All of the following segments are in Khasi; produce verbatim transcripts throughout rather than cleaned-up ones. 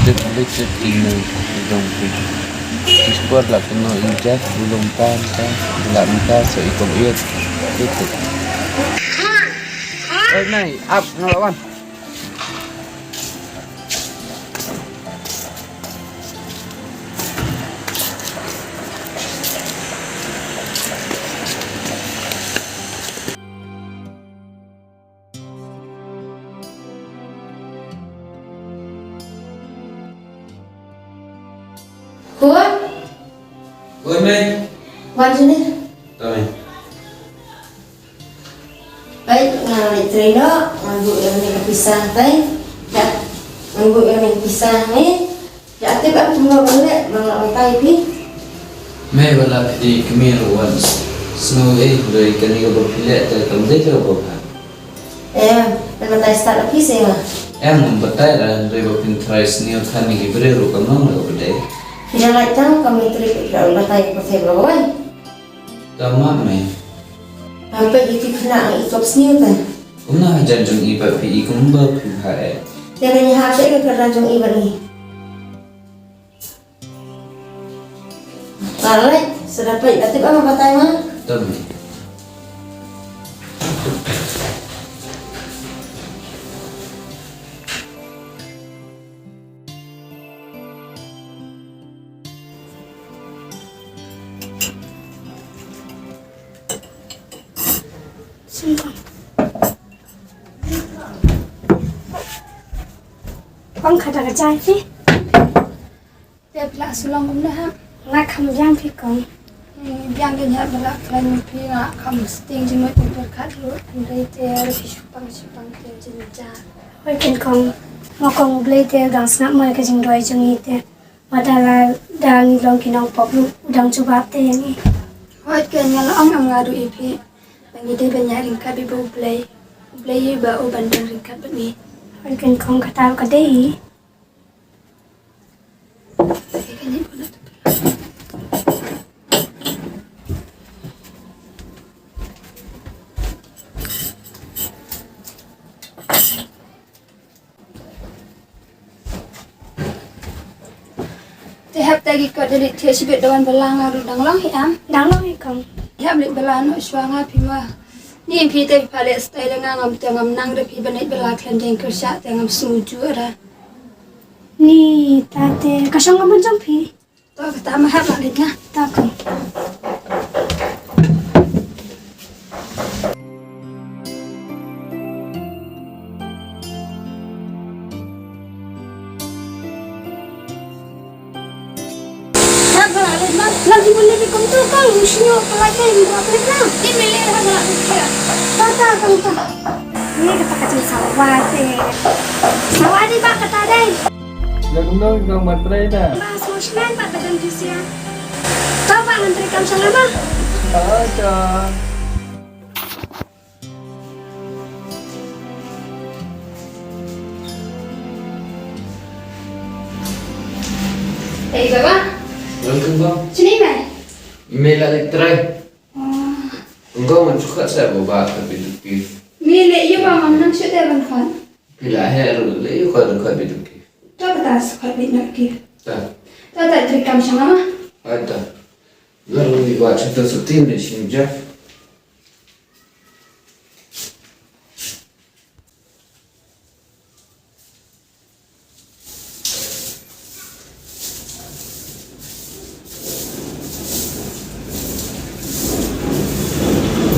Tip lip tip ino i dong pi. Ki sport la keno i Jeff, u long tan tan, la mynta so i kom iet. Tip tip. Oi nai, ap ngalawan. Khun? Khun, mei. Wan sini. To, mei. Baik, nga leit trei noh, nga buh ïa kane ka pisa tai. Ïa, nga buh ïa kane ka pisa, mei. Ïa, tip em kumno ban leh, ba nga batai phi. Mei, ba la phi dei kmie ruh wan sngew ei, hynrei kane kaba phi leh te kam dei kaba bha. Em, phin batai stad office ïa nga. Em, ngam batai ra, hynrei ba phin tharai sniew than ïa ki briew ruh kam long la kaba dei. Phi dang lait tang, kam ïa trei phi dang batai phi ba wai. Tang ma mei. Phi peit ïa ki khynnah i kop sniew tang. Kumno hajan jong i ba phi i kumba phi bha eh. Te nga ïa hap te ka kyrdan jong i ba ngi. Alright, sa da peit, la tip em ba batai ma? Tam. Sngewbha. Ong kata ka jai phi. Te phi la shu long kumno ha? Nga kham biang phi kong. Biang ke nyat ba la khlaiñ phi, nga kham sting jingmut pyrkhat ruh, hynrei te ruh phi shu pang shu pang te jingja. Hoi ken kong, nga kong Blei te dang sngap mo ka jingduwai jong ngi te. Wat la da ngi long ki nongpop ruh u dang jubab te ïa ngi. Hoi ken, nga la ong em nga ruh ïa phi. Ba ngi dei ban ïaid ryngkat bad U Blei. U Blei ba u ban don ryngkat bad ngi. Hoi ken kong, kata ka dei. Te hap ta ki kot da leit thiah shibit da wan bylla nga ruh dang long hi am? Dang long hi kong. Hap leit bylla noh shuwa nga phi ma. Ni phi te phi pha leh style da nga, ngam te ngam nang da phi ban leit bylla khlem jingkyrshah te ngam sngewthuh da. Ni ta te ka shong ka mon jong phi. To kata ma hap la leit nga. To kong. Hap la leit ma. La ki mun leit kumtu kong, shnyo pala kai, mun leit na. Ni me leit hap la leit. Ta ta kong ta. Ni kata ka jingsawa te. Sawa dei ba kata dei. Lem nong kong mat prei da. Ba sngewsynei ba ka dang jisia. To ba ngan treikam sha nga ma. Acha. Ei baba. Welcome bang. Sini mai. Email la lek try. Oh. Engkau ngan cukat sa baba tapi duki. Mi le yu ba ngam nang shu te ban khot. Pila he ru le yu khot khot bi duki. To kata sa khot bi duki. Ta. Ta ta treikam sha nga ma. Ai ta. Nga ruh ngi wad sha ta sa tim ne shin Jeff.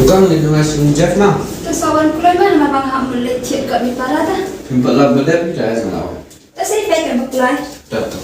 Kong, ngi nang shin Jeff na. Te sa wan kuloi ma, namar ba nga hap mut leit thied kot mi para ta. Phim pat lap ba dep, ita sa nga wan. Ta sa i peit ka ba kuloi. Ta ta.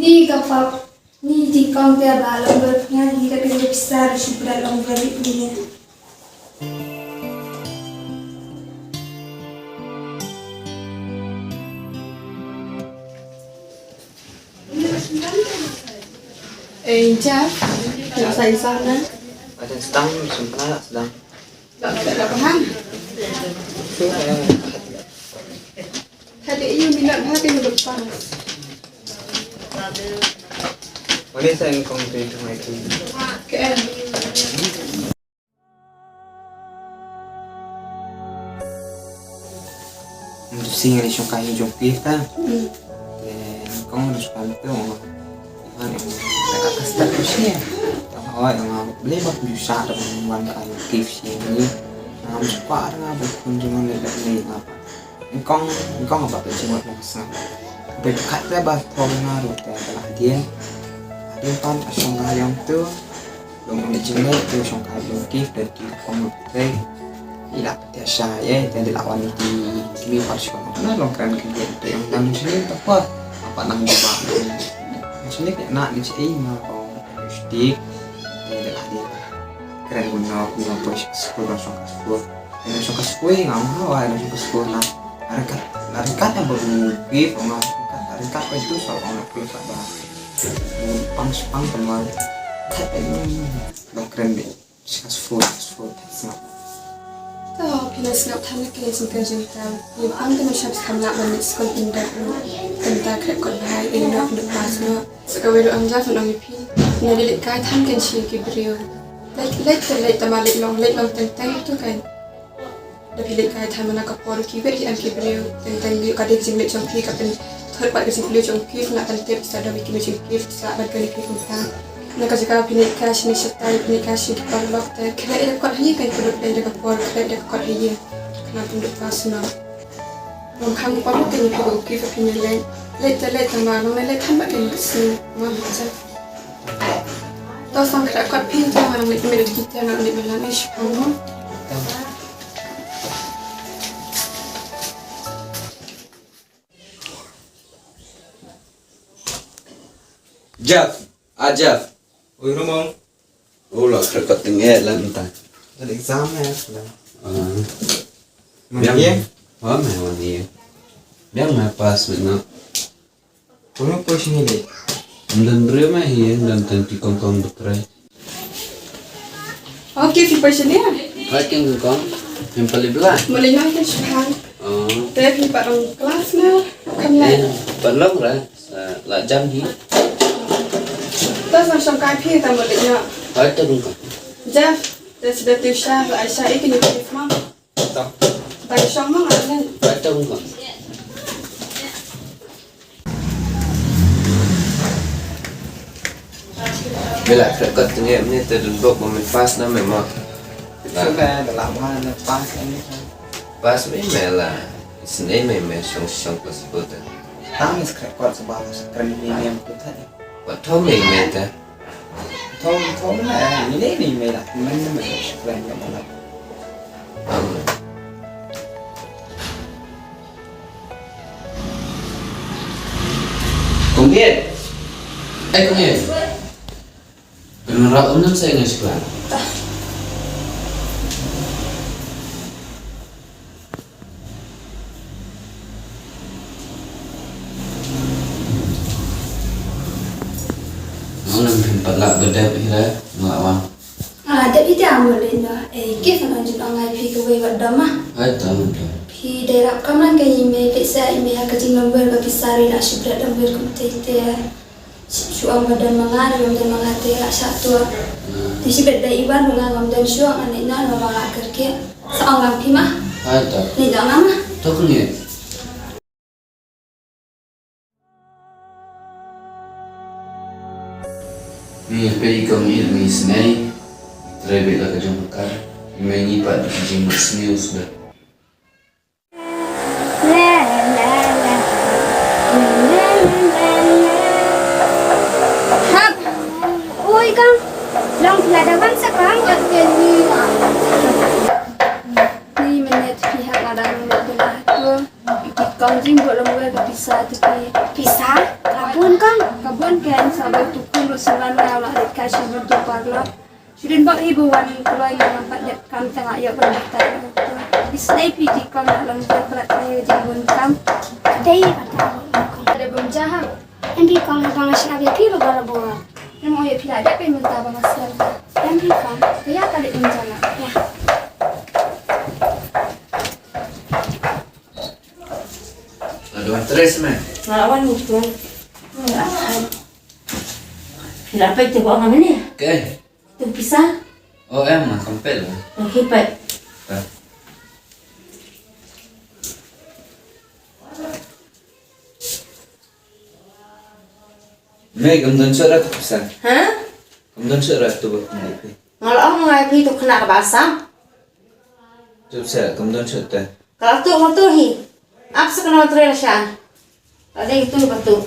Ni ka pap. Ni jingkong te ba long ber pngan hi ka kri pisa ru shibra long ber ni. Eh, Jeff, nak saya sana. Ada sedang, sebentar sedang. Tak, tak, tak faham. Tadi you minat hati lepas. Boleh saya kong tu itu mai tu. K L. Mynta shi ngan ïa shongkai ïa jong phi ta. Hmm. Te nyngkong ngan shongkai mynta ong. Iman ong. Te ka ka start ko shi. Tang hawa ong. Ble bak ju sha da ban wan ka ïa phi shi ni. Ngam shu kwah da nga ba khun jong nga leh leh leh nga ba. Nyngkong nyngkong ba ka jingmut ngan sngew. Ba kat te ba thong nga ruh te ba la hadien. Hadien pan a shongkai ïa tu. Long ong jingleh ïa shongkai ïa ki dan ki kong lut te. I la te sha ïa te de la wan ki ki mi par shong na long kren ki ïa te ong dang jingleh ta kwa. Apa nang di ba. Jingleh ïa na ni chi ei ma ong stik. Te de la di kren gun no ku ong poi skul ba shong ka skul. Ïa shong ka skul nga ong hawa ïa shong ka skul na. Ringkat ringkat ïa ba u ki ong ringkat ringkat pa itu sa ong na kul sa ba. Pang pang teman. Kat ïa long kren di. Successful, successful, thanks, Mat. To, phi la sngap than na ka jingkren jong ka. Ngi pang te mynshwa phi kham lah ban leit skul pyndonkam. Tang ta khreh kot bha ïa ngi noh pyndonkam pass noh. Sa kawei ruh ong Jeff, ngan ong ïa phi. Ngi dei leit kai than kein sha ki briew. Leit, leit, leit, tang ba leit long, leit long teng teng to kein. Da phi leit kai than man la ka por ki wei ki em ki briew. Teng teng ïa ka dei ka jingleit jong phi ka pynthut pat ka jingkylli jong ki, phi lah ban tip sa da wei ki mei jong ki, sa ban kylli ki kumta. Na ka jaka phi leit kai shane shatai, phi leit kai sha ki paralok te khleh ïa ka kot ha ïing, kan pynlut ïa ka por khleh ïa ka kot ha ïing. Khnang pynlut pass noh. Ngam kham kwah kan ïa phi ba u ki ba phi leit. Leit te leit tang ba long leit than ba kan ka sngi. Ngam ha ja. To sang khreh kot phi to, ngan leit mih da ki te, ngan leit mih lang ïa shipang mo. Jeff, ah Jeff. Oi Ramon. Oh, la khreh kot tyngeh la mynta. Ada exam eh la. Ah. Mana dia? Oh, mana dia? Dia mah pas benar. Kono poi shane leh. Ym don briew ma hi, ym don tang ki kong kong btrai. Okay, phi poi shane. Hai kong kong. Phim pali bla. Mali nang kan shipang. Oh. Te phi pat long class na. Kam leh. Eh, pat long ra. Sa la jam hi. Ta sa shong kai phi ta mali na. Hai ta kong kong. Jeff, te sida tu sha la Aisha ikin phi ma. Tang. Tang shong mo ngan. Tang ko. Mela khreh kot tyngeh mynne te dun bok ba men pass na me mo. Shu me da la ma na pass ni. Pass me me la. Isnei me me shong shong ko sbut. Tang is khreh kot sbal sa kren ni ni am ko ta. Wat thom me me ta. Thom, thom na, eh, ni ne ni me la, men na me shukran ya mala. Kong Biet. Eh, Kong Biet. Kena rak undang saya ngai shukran. Nga ong phim pat lah ba dep hi re, nga la wan. Ah, dep hi te amo leit noh. Eh, kif ngan jin ong ngai phi kawei wat dom ah. Hai ta, hai ta. Phi dei rap kamram ka email, phi sa email ha ka jingnumber ba phi sa ri la shibret number kumte te. Shu ong ba don ma nga, don ma nga te la shah tuh. Hmm. Te shibit da i wan ma nga ngam don shuh, ngan leit noh, ma nga kyrkieh. Sa ong lang phi ma. Hai ta. Leit noh nga ma. To kñi. Ni pei kong i mi snei. Trei bit la ka jong ka. I mei ngi pat ki jingmut sniew suda. Hap. Oi, kang. Long phi la da wan sa kang, kat ke ni. Ni minit phi hap la da minit phi la tu. Ki Kong jingbuh lem wei ka pisa tu ki. Pisa? Ka bun kong? Ka bun kan, sa ba tu kun ru selan la la dei ka shi ru tu parlok. Shi dien bok hi bu wan kloi ngam pat dep kam tang ïoh ban dep tai. Is dei phi ti kong la lem wei plat ai jingbun kam. Dei kata kong. Ada bun jahang. Em bi kong ha bang sha bi phi ru ba la bor. Em oi phi la dep phi mynta ba ngasal. Em bi kong. Ka ïa ka dei bun jahang. Ïa. Aduh, tres me. Nga wan ni tuan. Phi la peit te ba ngam ni. Ke? Tu pisa. Oh, em, nga kam peit la. Okey, peit. Ta. Me, kam don shuh ra tu pisa. Ha? Kam don shuh ra tu ba kum phi. Nga la ong ngai phi tu khynnah kaba asam. Tu pisa, kam don shuh te. Ka la tu ma tu hi. Ap sa ka nol tre la sha. La dei tu ba tu.